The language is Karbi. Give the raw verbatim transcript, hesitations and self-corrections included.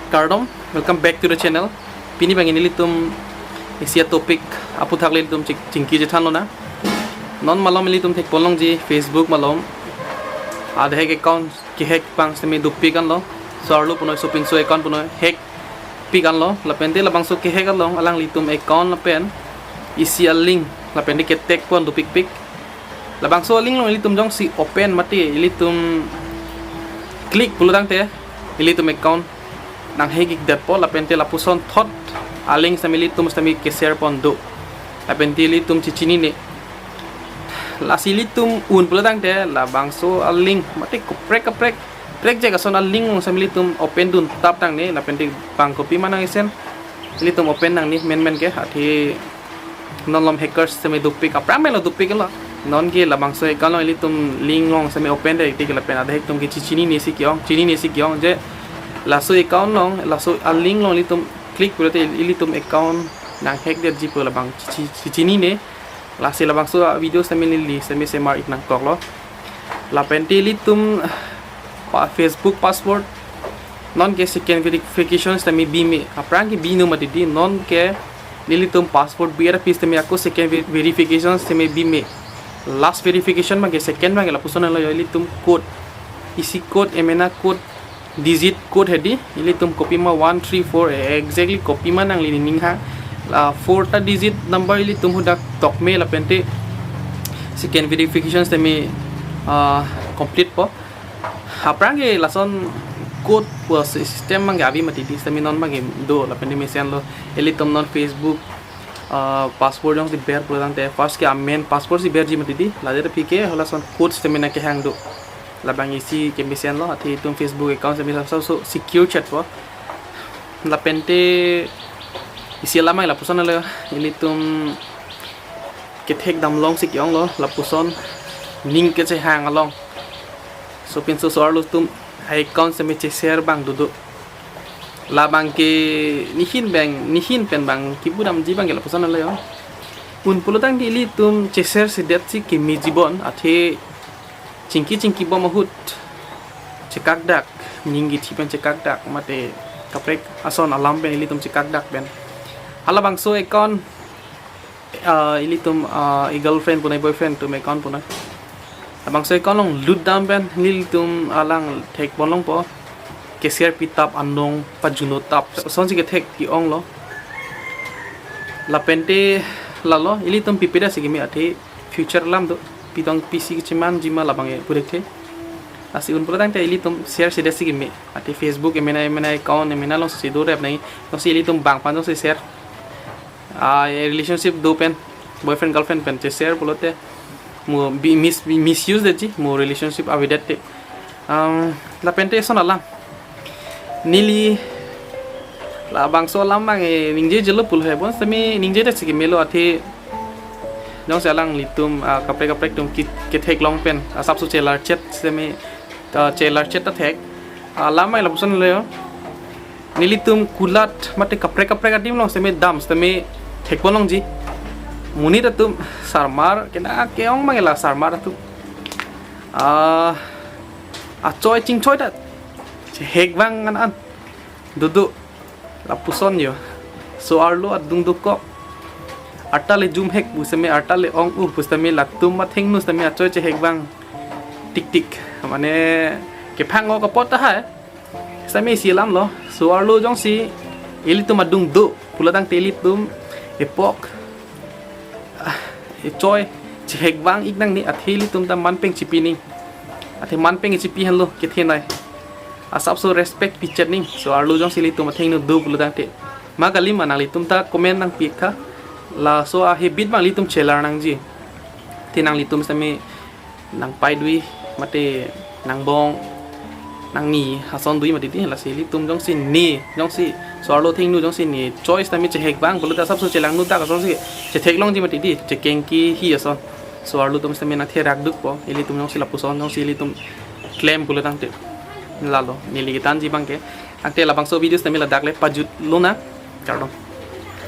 Kardom, welcome back to the channel. Pini abang nelitum isi a-topic aphuthak le ilitum ching- chingki chethan lonang. Non malom ilitum thekpon longji Facebook malom adhek account kehack abang sitame dopik anlo. So-arlo punoi, sopinso account punoi hack pik anlo. Lapente labangso kehack along alanglitum account lapen isi a-link lapente ketag pon dopikpik. Labangso a-link along ilitum jongsi open mate ilitum click pulotangte ilitum account nanghack-ikdetpo, lapente lapuson thot a-link sitame ilitum sitame ke-share pon do. Lapente ilitum chechinine. Lasi ilitum un pulotangte labangso a-link mate kaprek kaprek, prekjak ason a-link along sitame ilitum open dun tap tangne, lapente bang kopima nang isen ilitum open nangne menmen ke, athe non malom hackers sitame dopik, aphrang melo dopik lo. Non ke labangso account along ilitum link along sitame open de tik lapen adhek atum ke chechinine si ke-ong, chinine si ke-ong je laso account along, laso a-link along ilitum click pulote ilitum account nanghack detji pu labang chi- chi- chinine. Lasi labangso a-video sitame neli sitame semar-ik nangkoklo. Lapente ilitum pa- Facebook password non ke second verification sitame bime, aphrang ke binong mati di, non ke nelitum password bi arapis tame ako second ver- verification sitame bime. Last verification abang ke second abang ke lapuson lo, ilitum code, isi code, emena code, digit code hedi, ilitum kopima one three four exactly kopima nangli ning ha. La four ta digit number ilitum hadak tokme lapente second verification sitame ah, complete po. Aphrang ke lason code pu system abang ke ave mati di, sitame non abang ke do, lapente mesenlo. Ilitum non Facebook ah, password jongsi ber pulotangte first ke amen password si berji mati di, lade ta aphi ke halason code sitame nangkehang do. Labang isi ke mesenlo, athe itum Facebook account sitame asapso secure chetpo. Lapente isi alam abang lapuson lo, ilitum kethek dam along si ke-onglo, lapuson ning kechehang along. Sopinso so-arlo atum account sitame che-share abang dodo. Labang ke nehin abang, nehin pen abang kipu damji abang ke lapuson lo. Un pulotangte ilitum che-share sedet si kemeji bon, athe chingki chingki bom ahut chekakdak, ning kithi pen chekakdak mate kaprek ason alam pen ilitum chekakdak pen halabangso account ah, ilitum ah, i-girlfriend punoi boyfriend atum account punoi. Labangso account along lut dam pen nelitum alang thekpon longpo. Ke-share pitap anong pajuno tap. Asonsi kethek ke-onglo. Lapente lalo ilitum pipeda si keme, athe future alam do. Pitong pisi kechemanji ma labang e purek the. Lasi un pulotangte ilitum share sedet si keme. Athe Facebook emena emena account emena alongsi do rep nai. Lasi ilitum bang aphan jongsi share ah, e relationship do pen, boyfriend girlfriend pen che-share pulote mo bi- mis- misuse detji, mo relationship avedet te. Um, lapente ason alam neli labangso alam abang e ningjejelo pulo he, bonsitame ningjedet si kemelo, athe jongsi alanglitum ah, kaprek kaprek atum ki- kethek long pen asapso chelar chet sitame ah, chelar chet ta thek. Ah, alam abang lapuson lo. Nelitum kulat mate kaprek kaprek adim along sitame dam sitame thekpon longji. Monit atum sarmar kena ke-ong abang la sarmar atum ah, achoi chingchoi ta chehek abang an an dodo. Lapuson yo, so-arlo adung dokok, arta le jumhek pu sitame, arta le ong-u pu sitame, latum athengno sitame achoi chehek abang tik tik. Mane kephang-ok apot tahai. Sitame isi alam lo, so-arlo jongsi ilitum adung do pulotangte ilitum epok ah, echoi chehek abang-ik nangne, athe ilitum ta manpeng chipi ning. Athe manpeng chipi henlo kethenei. Asapso respect pichet ning. So-arlo jongsi ilitum athengno do pulotangte. Ma kali ma, nanglitum ta comment nangpi tha. Laso a-habit abang ilitum chelar nangji. Athe nanglitum sitame nangpai dui mate nangbong nangni ason dui mati di, lasi ilitum jongsi ne, jongsi so-arlo athengno jongsi ne choi sitame chehek abang pulote asapso chelangno dak asonsi chethek longji mati di, chekengki hi ason. So-arlo atum sitame nangtherak dukpo, ilitum jongsi lapuson jongsi ilitum klem pulotangte. Lalo neli kethanji abang ke. Tangte labangso video sitame ladak le pajut lonang. Kardom.